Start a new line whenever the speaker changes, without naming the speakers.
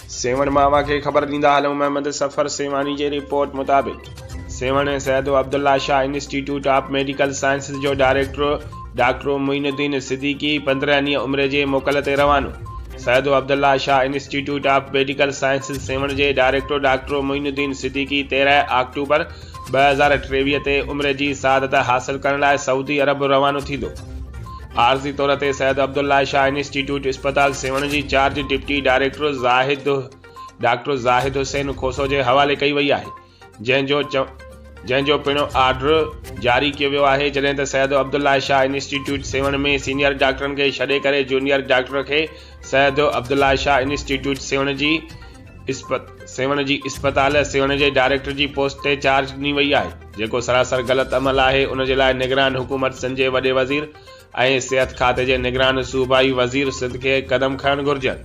سيوهڻ مان اوهان کي خبر ڏيندا هلون محمد صفر سيوهاڻي جي رپورٽ مطابق Sehwan Syed Abdullah Shah institute of medical sciences جو director doctor Moin uddin Siddiqui 15 ڏينهن عمري جي موڪل تي روانو Syed Abdullah Shah institute of medical sciences Sehwan جي director doctor Moin uddin Siddiqui 13 October 2023 تي عمري جي سعادت حاصل ڪرڻ لاء سعودي عرب روانو ٿيندو. عارضي طور تي سيد عبدالله شاهه انسٽيٽيوٽ اسپتال سيوهڻ جي charge deputy director Zahid doctor Zahid Hussain Khoso جي حوالي ڪئي وئي آهي جنهن جو جنهن جو پڻ آرڊر جاري ڪيو ويو آهي جڏهن ته سيد عبدالله شاهه انسٽيٽيوٽ سيوهڻ ۾ سينيئر ڊاڪٽرن کي ڇڏي ڪري جونيئر ڊاڪٽر کي سيد عبدالله شاهه انسٽيٽيوٽ سيوهڻ جي سيوهڻ جي اسپتال سيوهڻ جي ڊائريڪٽر جي پوسٽ تي چارج ڏني وئي آهي جيڪو سراسر غلط عمل آهي ان جي لاء نگران حڪومت سنڌ جي وڏي وزير ۽ صحت کاتي جي نگران صوبائي وزير سنڌ کي قدم کڻڻ گهرجن.